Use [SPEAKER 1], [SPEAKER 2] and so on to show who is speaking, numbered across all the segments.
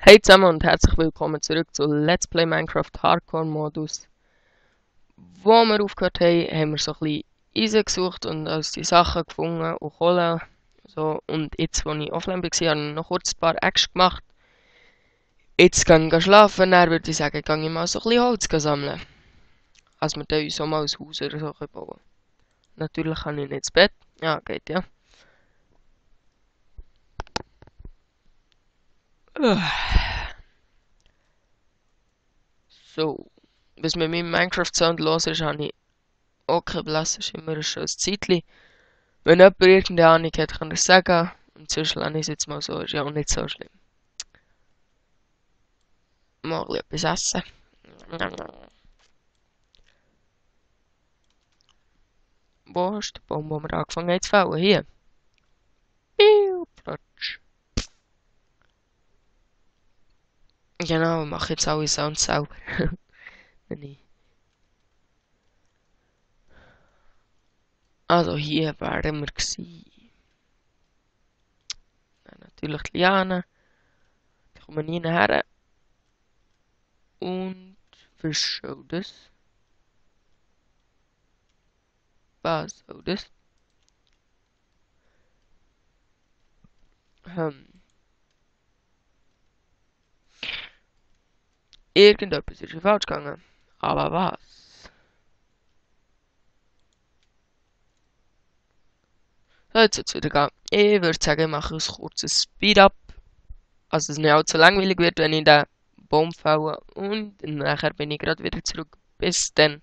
[SPEAKER 1] Hey zusammen und herzlich willkommen zurück zu Let's Play Minecraft Hardcore Modus. Wo wir aufgehört haben, haben wir so ein bisschen Eisen gesucht und uns die Sachen gefunden und Kohle. So, und jetzt, als ich offline war, habe ich noch kurz ein paar Acts gemacht. Jetzt gehe ich schlafen, dann würde ich sagen, gehe ich mal so ein bisschen Holz sammeln. Also wir uns auch mal ein Haus oder so bauen. Natürlich kann ich nicht ins Bett. Ja, geht ja. So, was mit meinem Minecraft-Sound los ist, habe ich auch kein blasses immer schon ein Zeitchen. Wenn jemand irgendeine Ahnung hat, kann er es sagen. Und sonst lasse ich es jetzt mal so, ist ja auch nicht so schlimm. Mal etwas essen. Wo ist der Baum, wo wir angefangen haben zu fällen? Hier. Piu, platsch. Genau, ich mache jetzt alle Sounds selber. Wenn ich... Also hier wären wir gewesen. Dann natürlich die Liane. Da kommen wir nie her. Und was soll das? Was soll das? Hm. Irgendetwas ist hier falsch gegangen. Aber was? So, jetzt wird's wieder gehen. Ich würde sagen, ich mache ein kurzes Speed-Up. Also es nicht allzu langweilig wird, wenn ich den Baum fälle. Und nachher bin ich gerade wieder zurück. Bis dann.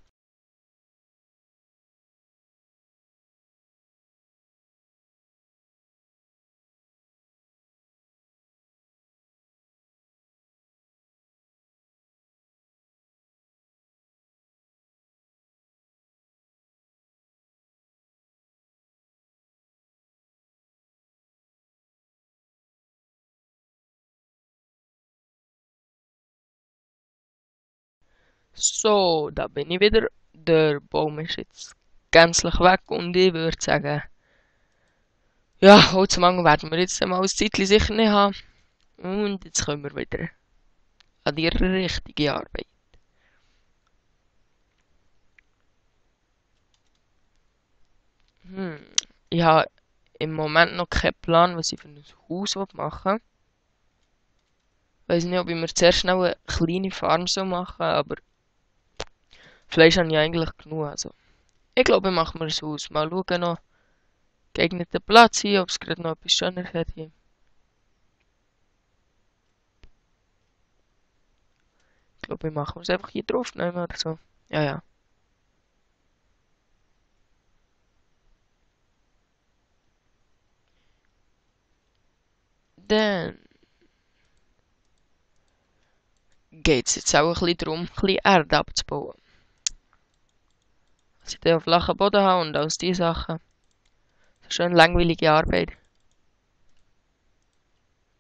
[SPEAKER 1] So, da bin ich wieder. Der Baum ist jetzt gänzlich weg und ich würde sagen, ja, Holzmangel werden wir jetzt mal ein Zeitchen sicher nicht haben. Und jetzt können wir wieder an die richtige Arbeit. Hm. Ich habe im Moment noch keinen Plan, was ich für ein Haus machen will. Ich weiß nicht, ob ich mir zuerst schnell eine kleine Farm so machen, aber Fleisch habe ich eigentlich genug. Also, ich glaube, ich mache mir ein Haus. Mal schauen noch. Geeigneten Platz hier, ob es gerade noch etwas Schöneres hat hier. Ich glaube, ich mache es einfach hier drauf nehmen oder so. Ja, ja. Dann geht es jetzt auch ein bisschen darum, ein bisschen Erde abzubauen. Dass ich den auf flachen Boden habe und aus die Sachen. Schön langweilige Arbeit.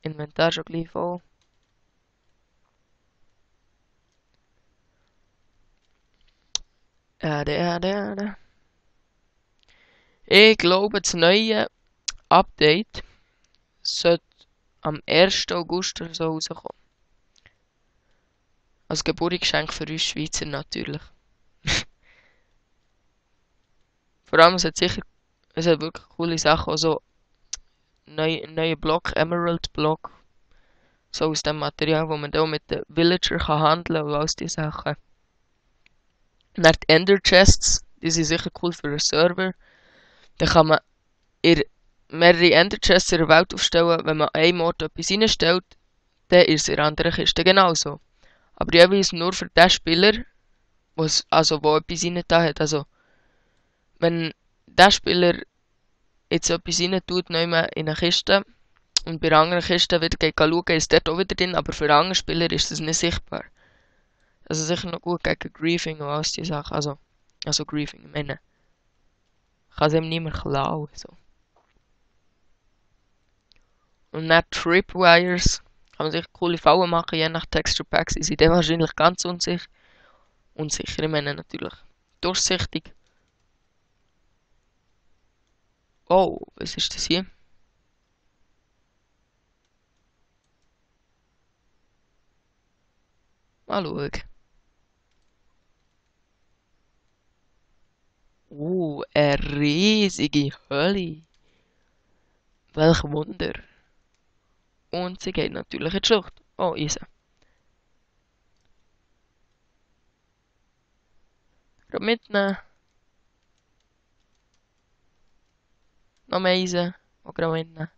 [SPEAKER 1] Inventar schon gleich voll. Erde, Erde, Erde. Ich glaube, das neue Update sollte am 1. August oder so rauskommen. Als Geburtstagsgeschenk für uns Schweizer natürlich. Vor allem, es hat wirklich coole Sachen. Also, neue Block, Emerald Block. So aus dem Material, wo man da mit den Villager kann handeln und all die Sachen. Dann die Ender Chests, die sind sicher cool für einen Server. Da kann man mehrere Ender Chests in der Welt aufstellen. Wenn man einen Ort etwas reinstellt, dann ist es in der anderen Kiste genauso. Aber jeweils nur für den Spieler, wo etwas rein da hat. Also, wenn der Spieler jetzt etwas rein tut, in eine Kiste, und bei der anderen Kiste wieder geht schauen, ist dort auch wieder drin, aber für den anderen Spieler ist das nicht sichtbar. Also sicher noch gut gegen Griefing und all die Sachen. Also Griefing, ich meine. Kann es ihm niemand klauen. So. Und dann Tripwires. Kann man sich coole Fallen machen, je nach Texture Packs. Die sind dann wahrscheinlich ganz unsicher. Unsicher, ich meine natürlich durchsichtig. Oh, was ist das hier? Mal schauen. Eine riesige Hölle. Welch Wunder. Und sie geht natürlich in die Schlucht. Oh, Eisen. Gerade mitnehmen. Noch mehr Eisen. Auch gerade mitnehmen.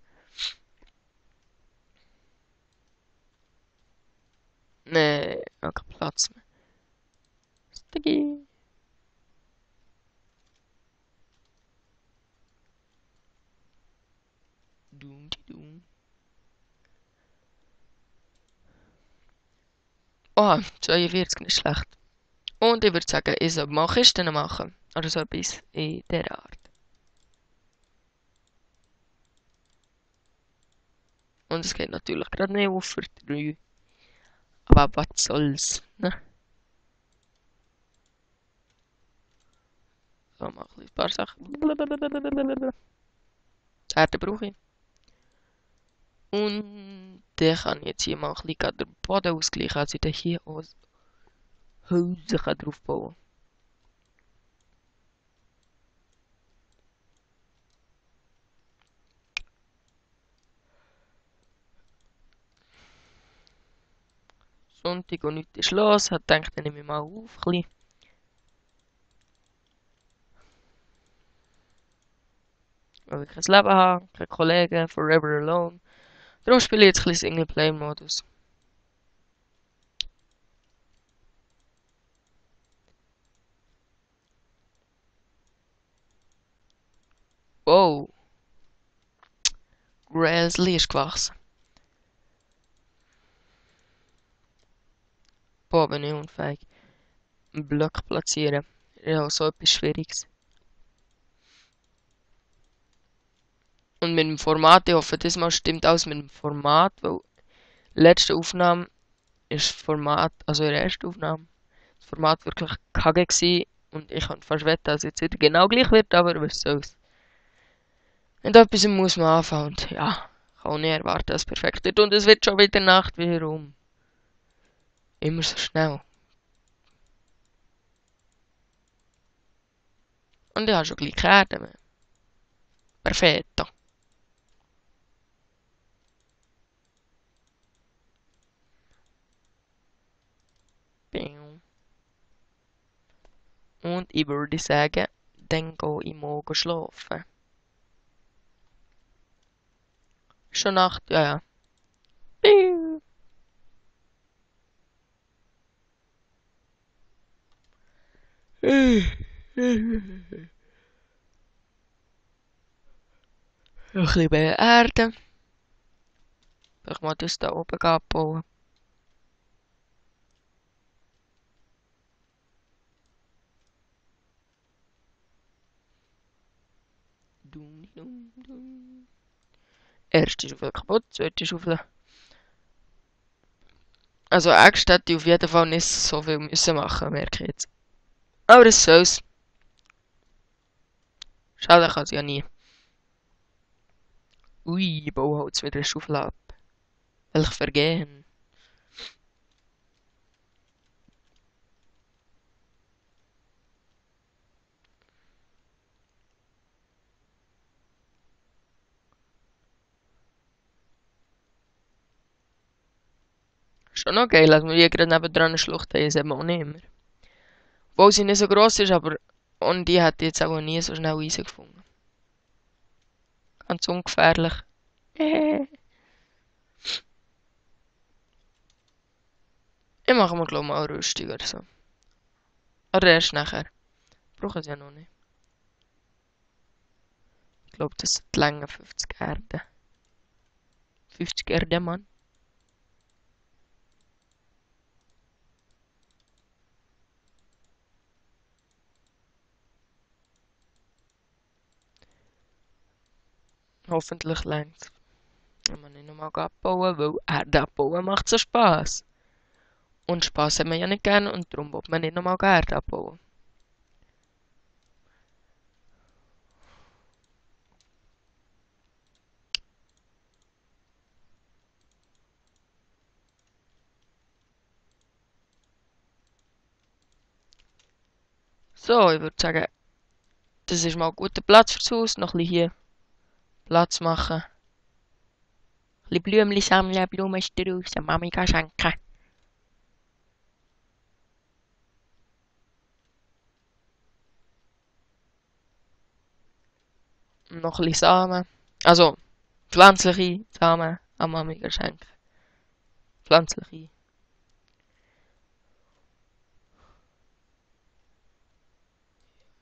[SPEAKER 1] Nee, auch kein Platz mehr. Sticky. Dum, dum. Oh, 42, nicht schlecht. Und ich würde sagen, ich soll mal Kisten machen. Oder so etwas in der Art. Und es geht natürlich gerade nicht auf für 3. Aber was soll's, ne? So, mal ein paar Sachen. Erde brauche ich. Und dann kann ich jetzt hier mal ein bisschen den Boden ausgleichen, also ich dann hier auch Häuser drauf bauen. Sonntag und nichts ist los, hat gedacht, dann nehme ich mal auf ein bisschen. Weil ich kein Leben habe, keine Kollegen, forever alone. Darum spiele ich jetzt ein bisschen Singleplay-Modus. Wow, Grizzly ist gewachsen. Boah, bin ich unfähig. Einen Block platzieren. Ja, so etwas Schwieriges. Und mit dem Format, ich hoffe, diesmal stimmt alles mit dem Format, weil letzte Aufnahme ist das Format, also ihre erste Aufnahme, das Format wirklich kacke gewesen und ich kann fast wetten, dass es jetzt wieder genau gleich wird, aber was soll's. Und etwas muss man anfangen und ja, kann auch nicht erwarten, dass es perfekt wird und es wird schon wieder Nacht, warum? Immer so schnell. Und ich habe schon gleich Karten. Perfetto. Und ich würde sagen, dann gehe ich morgen schlafen. Schon Nacht, ja, ja. Ein bisschen mehr Erde. Ich mal das da oben abbauen. Dum, dum, dum. Erste Schaufel kaputt, zweite Schaufel. Also Äxte hätte ich auf jeden Fall nicht so viel müssen machen, merke ich jetzt. Aber das soll's. Schade kann es ja nie. Ui, ich baue halt wieder eine Schaufel ab. Welch Vergehen. Schon noch geil, dass wir hier gerade nebendran eine Schlucht haben, das haben wir auch nicht immer. Obwohl sie nicht so gross ist, aber ohne die hätte ich jetzt auch nie so schnell Eisen gefunden. Ganz ungefährlich. Ich mache mir glaube ich mal eine Rüstung oder so. Oder erst nachher. Brauchen sie ja noch nicht. Ich glaube, das sind die Länge 50 Erden. 50 Erden, Mann. Hoffentlich längst. Wenn man nicht nochmal abbauen, weil Erde abbauen macht so Spaß. Und Spaß hat man ja nicht gern und darum will man nicht nochmal Erde abbauen. So, ich würde sagen, das ist mal ein guter Platz fürs Haus. Noch ein bisschen hier Platz machen. Ein bisschen Blümchen sammeln, Blumenstrauß, der Mami schenken. Und noch ein bisschen Samen. Also, pflanzliche Samen an Mami schenken. Pflanzliche.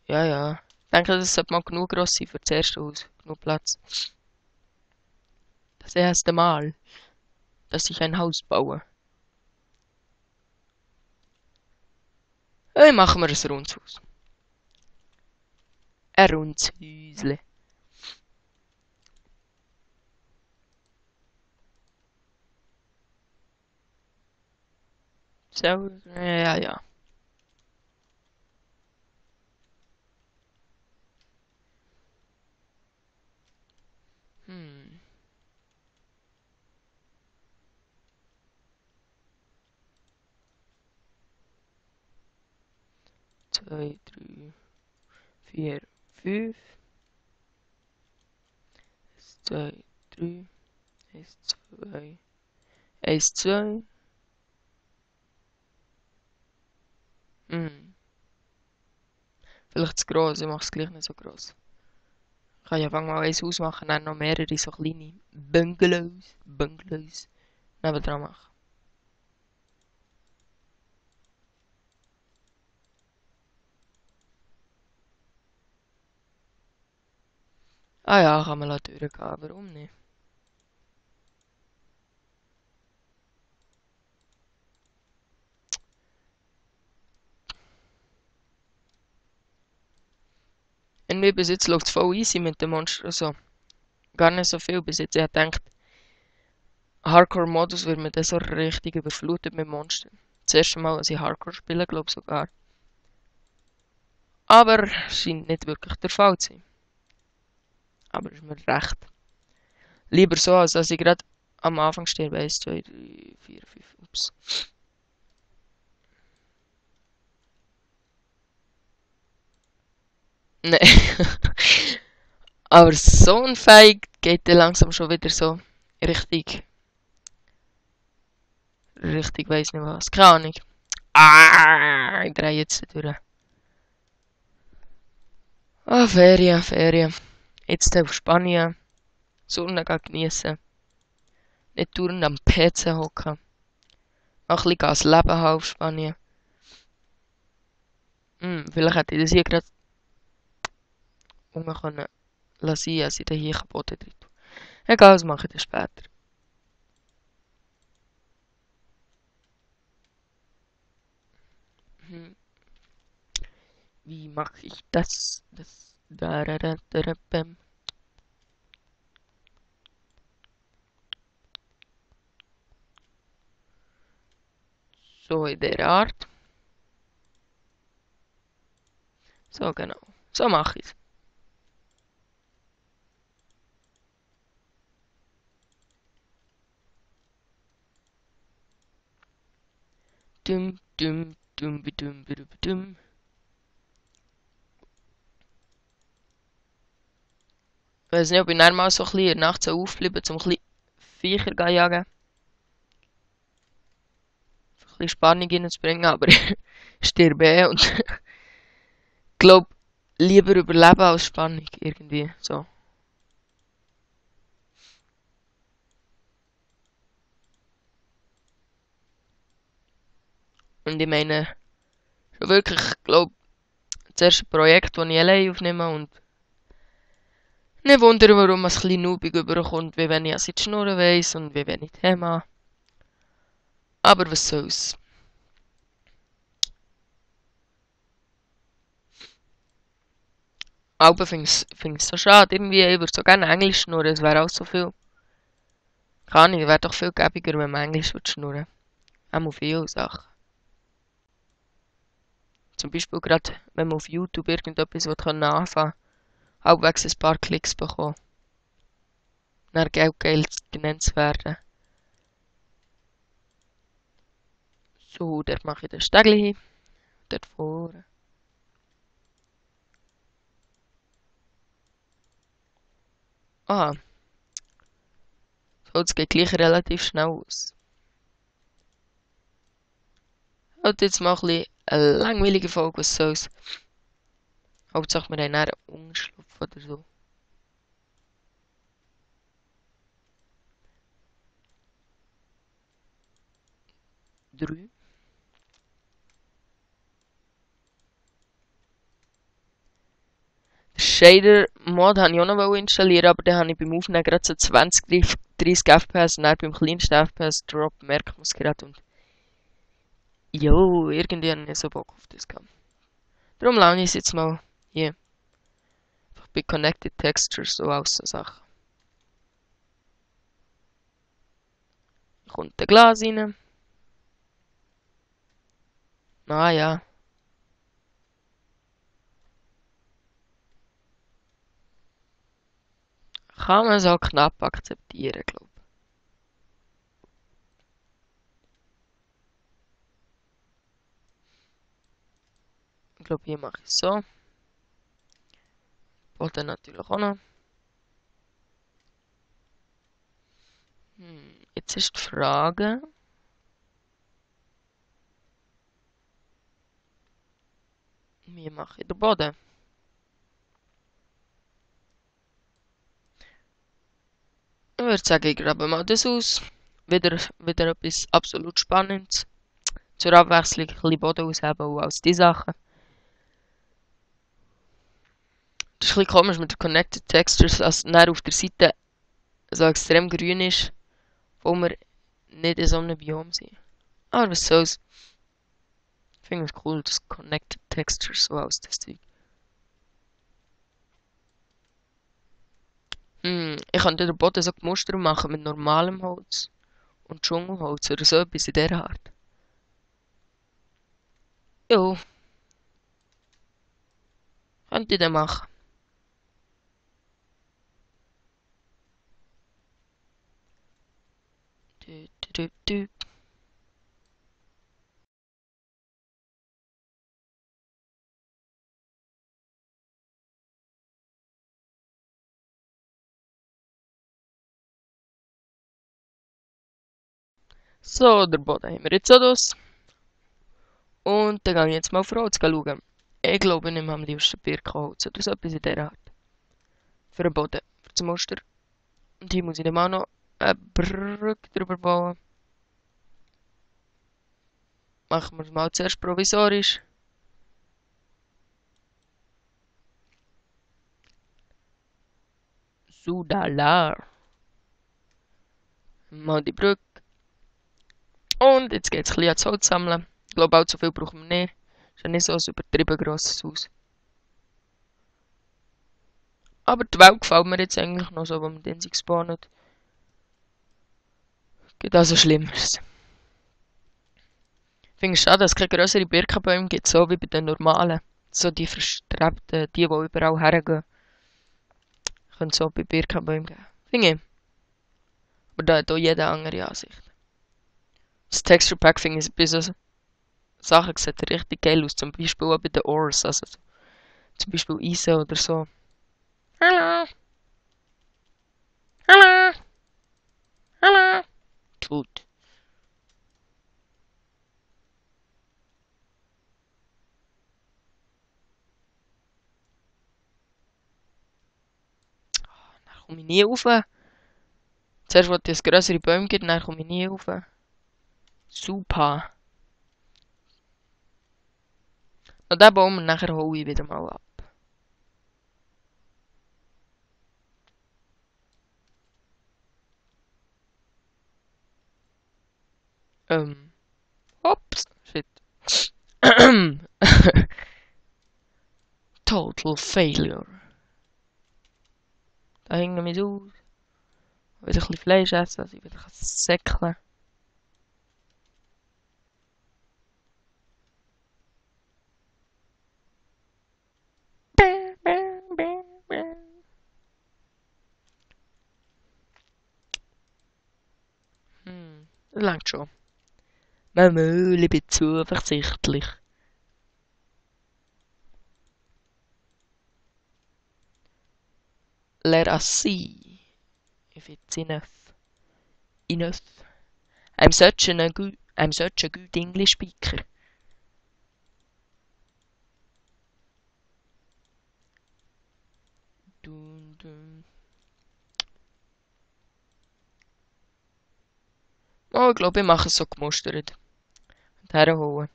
[SPEAKER 1] Ja, ja. Ich denke, das sollte mal genug gross sein für das erste Haus. Genug Platz. Das erste Mal, dass ich ein Haus baue. Hey, machen wir ein rundes Haus. Ein rundes Häusle. So, ja, ja. Hm. Zwei, drei, vier, fünf. Zwei, drei. Eins, zwei. Eins, zwei. Hm. Vielleicht zu gross, ich mache es gleich nicht so gross. Ich kann ja fang mal eins ausmachen, dann noch mehrere so kleine Bungalows nebendran machen. Ah ja, kann man durchgehen, warum nicht? Irgendwie bis jetzt läuft es voll easy mit den Monstern, also gar nicht so viel bis jetzt. Ich hab gedacht, Hardcore-Modus wird mir dann so richtig überflutet mit Monstern. Das erste Mal, als ich Hardcore spiele, glaube ich sogar. Aber scheint nicht wirklich der Fall zu sein. Aber ist mir recht. Lieber so, als dass ich gerade am Anfang stehe. 1, 2, 3, 4, 5. Ups. Nee. Aber so ein Feig geht dann langsam schon wieder so richtig. Richtig, weiß nicht was. Keine Ahnung. Ah, ich drehe jetzt durch. Ah, Ferien, Ferien. Jetzt auf Spanien. Sonne genießen. Nicht dauernd am PC hocken. Noch ein bisschen das Leben haben auf Spanien. Vielleicht hätte ich das hier gerade unten können lassen, als ich den hier kaputt drin tue. Egal, das mache ich dann später. Hm. Wie mache ich das? Da, da, da, da, da, bam. So in der Art. So genau. So mache ich es. Dum, dum, dum, dum, dum, dum. Ich weiß nicht, ob ich dann mal so ein bisschen nachts so aufbleibe, um ein bisschen Viecher zu jagen. Ein bisschen Spannung reinzubringen, aber ich sterbe und ich glaube, lieber überleben als Spannung irgendwie. So. Und ich meine, schon wirklich, ich glaube, das erste Projekt, das ich allein aufnehme und nicht wundern, warum es ein bisschen noobig überkommt, wie wenn ich es in die Schnur weiss und wie wenig Thema. Aber was soll's. Aber finde ich so schade. Irgendwie, ich würde so gerne Englisch schnurren, es wäre auch so viel. Keine Ahnung, wäre doch viel gäbiger, wenn man Englisch würde schnurren. Auch auf viele Sachen. Zum Beispiel gerade, wenn man auf YouTube irgendetwas anfangen will, halbwegs ein paar Klicks bekommen. Dann Geld genannt zu werden. So, dort mache ich den Stegli hin. Dort vorne. Aha. So, es geht gleich relativ schnell aus. Und jetzt mal ein bisschen eine langweilige Folge, was soll's. Hauptsache wir haben einen Unterschlupf oder so. 3. Shader-Mod habe ich auch noch installieren, aber dann habe ich beim Aufnehmen gerade so 20, 30 FPS und dann beim kleinsten FPS-Drop merkt man es gerade und jo, irgendwie habe ich nicht so Bock auf das gehabt. Darum laune ich es jetzt mal hier. Einfach bei Connected Textures so aus so Sachen. Kommt ein Glas rein. Ah ja. Kann man so knapp akzeptieren, glaube ich. Ich glaube, hier mache ich es so. Boden natürlich auch noch. Jetzt ist die Frage. Wie mache ich den Boden? Ich würde sagen, ich grabe mal das aus. Wieder etwas absolut Spannendes. Zur Abwechslung ein bisschen Boden ausheben und aus die Sachen. Das ist ein bisschen komisch mit den Connected Textures, dass dann auf der Seite so extrem grün ist, wo wir nicht in so einem Biom sind. Aber was soll's. Ich finde es cool, dass Connected Textures so aus das Zeug. Ich könnte den Boden so gemustert machen mit normalem Holz und Dschungelholz oder so etwas in dieser Art. Jo, könnte ich dann machen. Du, du, du, du. So, der Boden haben wir jetzt auch das. Und dann gehe ich jetzt mal auf Holz schauen. Ich glaube, ich nehme am liebsten Birkenholz oder so etwas in dieser Art. Für den Boden, für das Muster. Und hier muss ich dann auch noch eine Brücke drüber bauen. Machen wir es mal zuerst provisorisch. Sudala. Mal die Brücke. Und jetzt geht es ein bisschen ans Holz sammeln. Ich glaube, allzu viel brauchen wir nicht. Ist ja nicht so ein übertrieben grosses Haus. Aber die Welt gefällt mir jetzt eigentlich noch so, wenn man den sich spawnt. Gibt also Schlimmeres. Ich finde es schade, dass es keine grössere Birkenbäume gibt, so wie bei den normalen. So die verstrebten, die überall hergehen. Können so bei Birkenbäumen geben. Finde ich. Aber da hat auch jeder andere Ansicht. Das Texture Pack finde ich bei so Sachen sieht richtig geil aus. Zum Beispiel auch bei den Ores. Also zum Beispiel Eisen oder so. Hallo! Hallo! Hallo! Gut. Dann komme ich nie rauf. Zuerst wollte ich es grössere Bäume geben, dann komme ich nie rauf. Super. Noch den Baum und nachher hole ich wieder mal ab. Ups. Shit. Total failure. Da hängen wir aus. Wieder ein bisschen Fleisch essen, dass ich wieder säckeln kann. Das langt schon. Mama, ich bin zuversichtlich. Let us see. if it's enough. Enough. I'm such a good English speaker. Dun, dun. Oh, ich glaube, ich mache es so gemustert. Und herholen.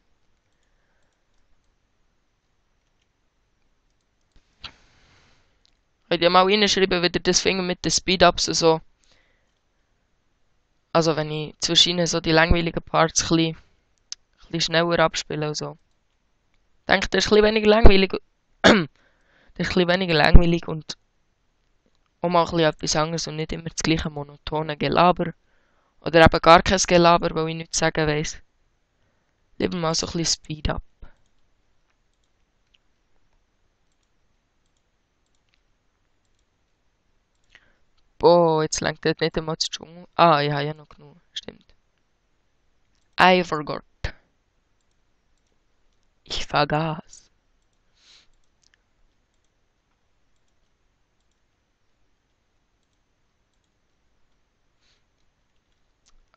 [SPEAKER 1] Könnt ihr mal reinschreiben, wie ihr das findet mit den Speed-Ups und so. Also wenn ich zwischen so die langweiligen Parts ein bisschen schneller abspiele und so. Ich denke, das ist ein bisschen weniger langweilig. Das ist ein bisschen weniger langweilig und auch mal ein bisschen etwas anderes und nicht immer das gleiche monotone Gelaber. Oder eben gar kein Gelaber, weil ich nichts sagen weiss. Lieber mal so ein bisschen Speed-Up. Boah, jetzt lenkt das nicht einmal das Dschungel. Ah, ich habe ja noch genug. Stimmt. I forgot. Ich vergaß.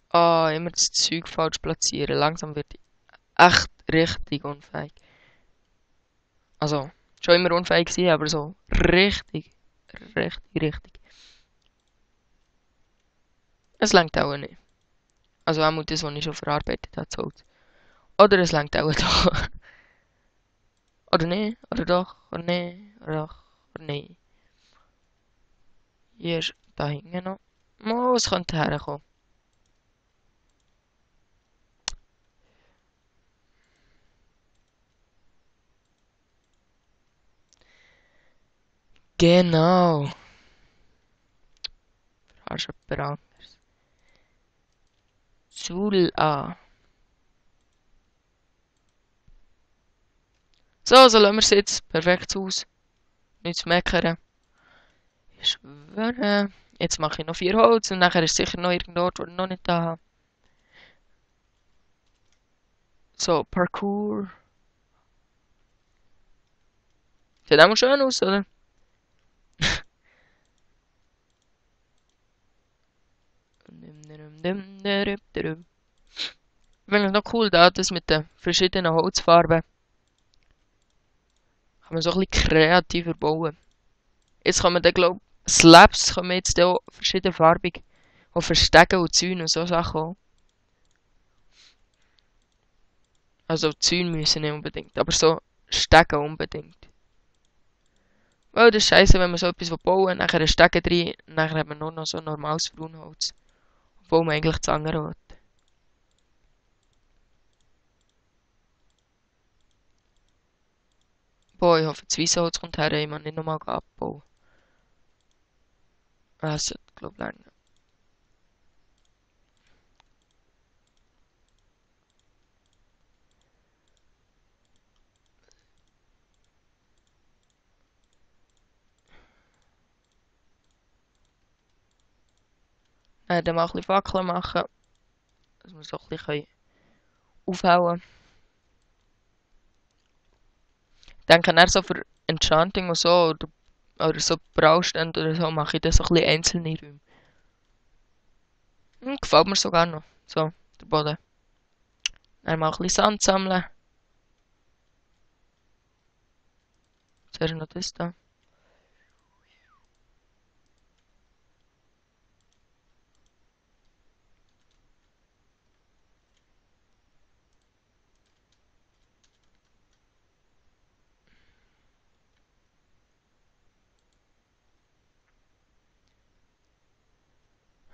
[SPEAKER 1] Ah, immer das Zeug falsch platzieren. Langsam wird ich echt richtig unfähig. Also, schon immer unfähig gewesen, aber so richtig. Richtig. Es langt auch nicht. Also auch das, was ich schon verarbeitet habe, zu Holz. Oder es langt auch doch. Oder nicht, oder doch, oder nicht, oder doch, oder nicht. Hier ist da hinten noch. Oh, es könnte herkommen. Genau. Hast du jemand anderes? Zula. So, so lassen wir es jetzt. Perfekt aus. Nichts zu meckern. Ich schwöre. Jetzt mache ich noch 4 Holz und nachher ist sicher noch irgendwo dort, wo ich noch nicht da habe. So, Parkour. Sieht auch mal schön aus, oder? Ich finde es noch cool, da das mit den verschiedenen Holzfarben. Kann man so ein bisschen kreativer bauen. Jetzt kann man dann, glaube ich, Slabs kann man jetzt auch verschiedenfarbig auch verstecken und Zäune und so Sachen auch. Also Zäune müssen nicht unbedingt, aber so Stecken unbedingt. Weil das ist scheiße, wenn man so etwas bauen will, nachher ein Stecken drin, nachher hat man nur noch so normales Frauenholz. Obwohl man eigentlich das andere will. Boah, ich hoffe, das Weissholz kommt her, ich muss nicht nochmal abbauen. Ah, das sollte, glaube ich, länger. Dann mal ein bisschen Fackeln machen, dass wir so ein bisschen aufhauen können. Ich denke, dann so für Enchanting und so, oder so Braustände oder so, mache ich dann so ein bisschen einzelne Räume. Gefällt mir sogar noch. So, der Boden. Dann mal ein bisschen Sand sammeln. Zuerst noch das da.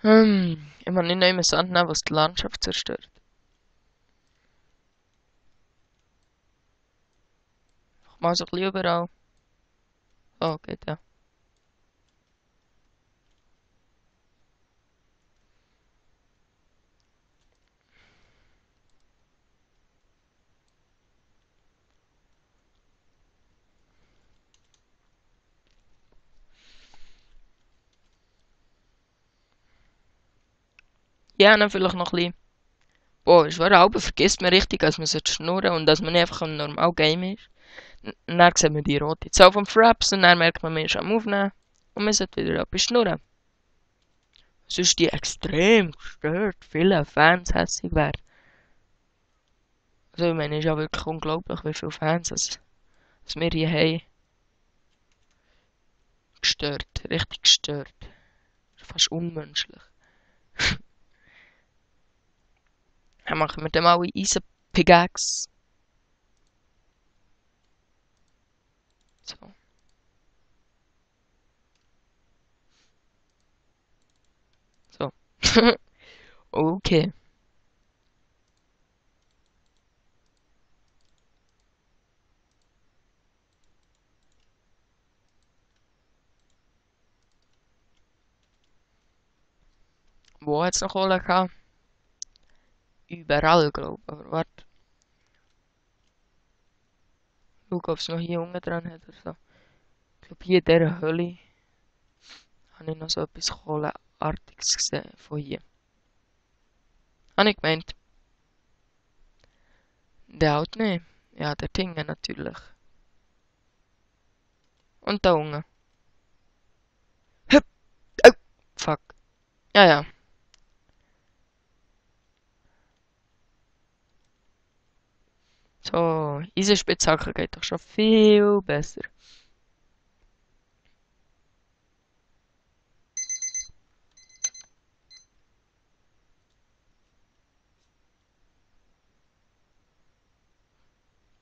[SPEAKER 1] Ich muss nicht noch immer Sand nehmen, was die Landschaft zerstört. Ich mache so ein bisschen überall. Oh, geht ja. Ja, dann vielleicht noch ein bisschen. Boah, ich schwöre, aber vergisst man richtig, dass man schnurren und dass man nicht einfach ein normal Game ist. Und dann sieht man die rote Zahl vom Fraps und dann merkt man, man ist am Aufnehmen und man sollte wieder etwas schnurren. Sonst die extrem gestört, viele Fans hässig werden. Also ich meine, es ist ja wirklich unglaublich, wie viele Fans es wir hier haben. Gestört, richtig gestört. Fast unmenschlich. Dann machen wir dem alle Eisen-Pickaxe. So. So. Okay. Wo hat's noch Kohle gehabt? Überall, glaube ich. Aber warte. Schau, ob es noch hier unten dran hat oder so. Ich glaube, hier in dieser Höhle habe ich noch so etwas Kohleartiges gesehen. Von hier. Habe ich gemeint. Der Haut nicht. Ja, der Tinge natürlich. Und da unten. Hüpp! Oh! Fuck. Ja, ja. So, Eisenspitzhacke geht doch schon viel besser.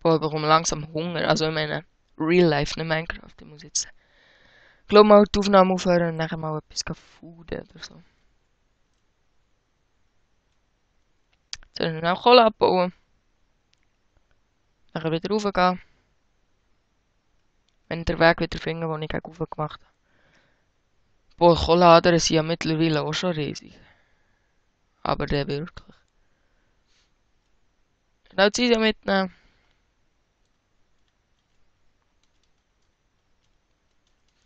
[SPEAKER 1] Boah, ich bekomme langsam Hunger. Also ich meine, Real Life, nicht Minecraft. Ich muss jetzt, glaube mal die Aufnahme aufhören und nachher mal etwas fooden oder so. Soll ich noch Kohle abbauen? Nachher wieder raufgehen. Wenn ich den Weg wieder finde, den ich gegen rauf gemacht habe. Boah, Kohleadern sind ja mittlerweile auch schon riesig. Aber der wirklich. Schnell die Eisen mitnehmen.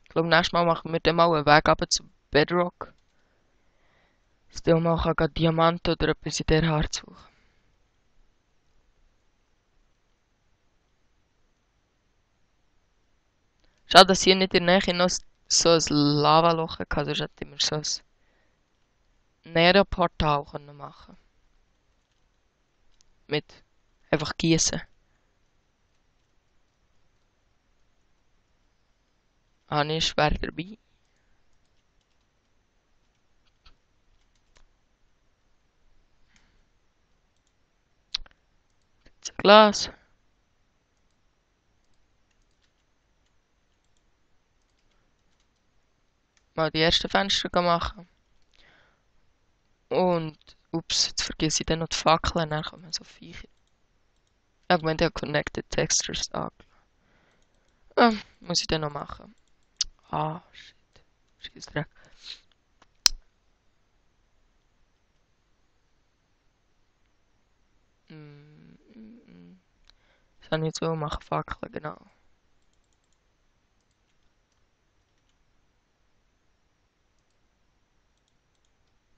[SPEAKER 1] Ich glaube, nächstes Mal machen wir dann mal einen Weg runter zu Bedrock. Dass ich mal kann Diamanten oder etwas in der Art suchen. Schade, dass hier nicht in der Nähe noch so ein Lavaloch hatte, sonst hätte ich mir so ein Nährenportal machen können. Mit einfach gießen. Habe ich schwer dabei. Jetzt ein Glas. Mal die ersten Fenster machen. Und, ups, jetzt vergesse ich dann noch die Fackeln, dann kommen so Viecher. Ja, ich meine, der Connected Textures an. Ah, muss ich dann noch machen. Ah, shit. Scheissdreck. Das habe ich jetzt machen, Fackeln, genau.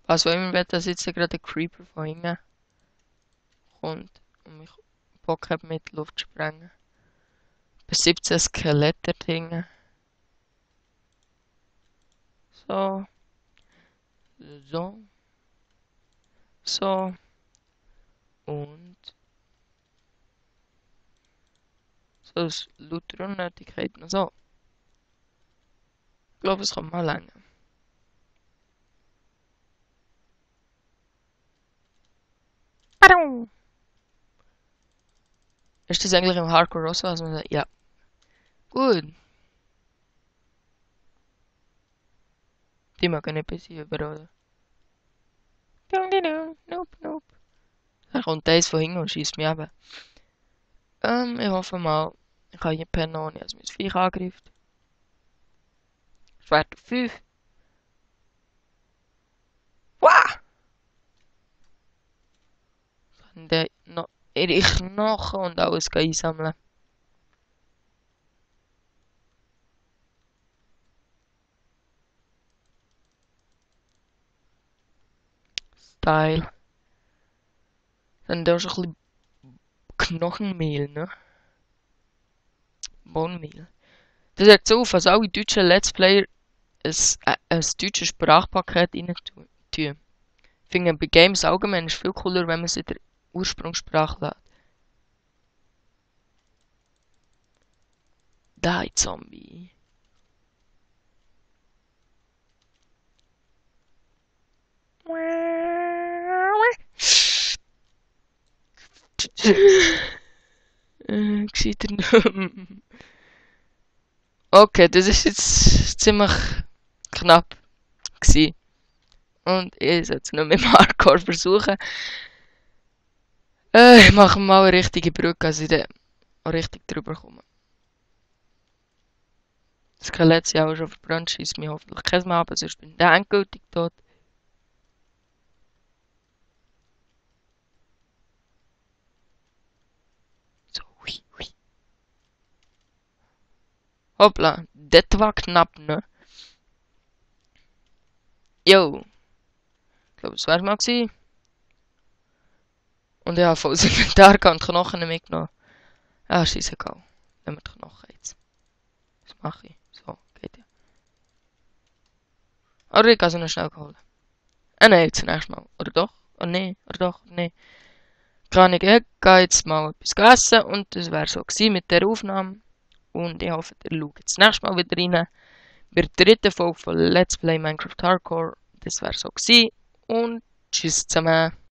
[SPEAKER 1] Was auch immer, dass jetzt gerade der Creeper von hinten kommt und mich Bock hat mit Luft zu sprengen. Bis 17 Skelette Dinge. So. So. So. Und. So ist lauter Unnötigkeiten. So. Ich glaube, es kommt mal länger. Ist das eigentlich im Hardcore auch so? Also man sagt, ja. Gut. Die mögen nicht bis hier überall. Nope, nope. Da kommt eins von hinten und schießt mich eben. Ich hoffe mal, ich kann hier pennen, ohne dass mein Viech angreift. Schwert auf 5. Wah! Kann der noch ihre Knochen und alles einsammeln. Style. Dann da schon ein bisschen Knochenmehl, ne? Bohnenmehl. Das sagt so auf, also alle deutschen Let's Player ein deutsches Sprachpaket rein tun. Ich finde, bei Games allgemein ist es viel cooler, wenn man es in der Ursprungssprache lädt. Die Zombie. Sieht er nicht. Okay, das ist jetzt ziemlich knapp gewesen. Und ich sollte es noch mit dem Hardcore versuchen. Ich mache mal eine richtige Brücke, dass ich dann auch richtig drüber komme. Das Skelett ist ja auch schon verbrannt, schießt mich hoffentlich kein Mal ab, sonst bin ich dann endgültig tot. So, hui, hui. Hoppla, das war knapp, ne? Jo, ich glaube, das wär's mal gewesen. Und ich habe voll das Inventar und Knochen mitgenommen. Ah, scheißegal. Nehmen wir die Knochen jetzt. Was mache ich? So, geht ja. Oder ich kann sie noch schnell holen. Nein, zunächst mal. Oder doch? Oder doch? Nee. Kann ich gehe jetzt mal etwas essen und das wäre so gewesen mit der Aufnahme. Und ich hoffe, ihr schaut das nächste Mal wieder rein. Bei der dritten Folge von Let's Play Minecraft Hardcore. Das wäre so gewesen. Und tschüss zusammen.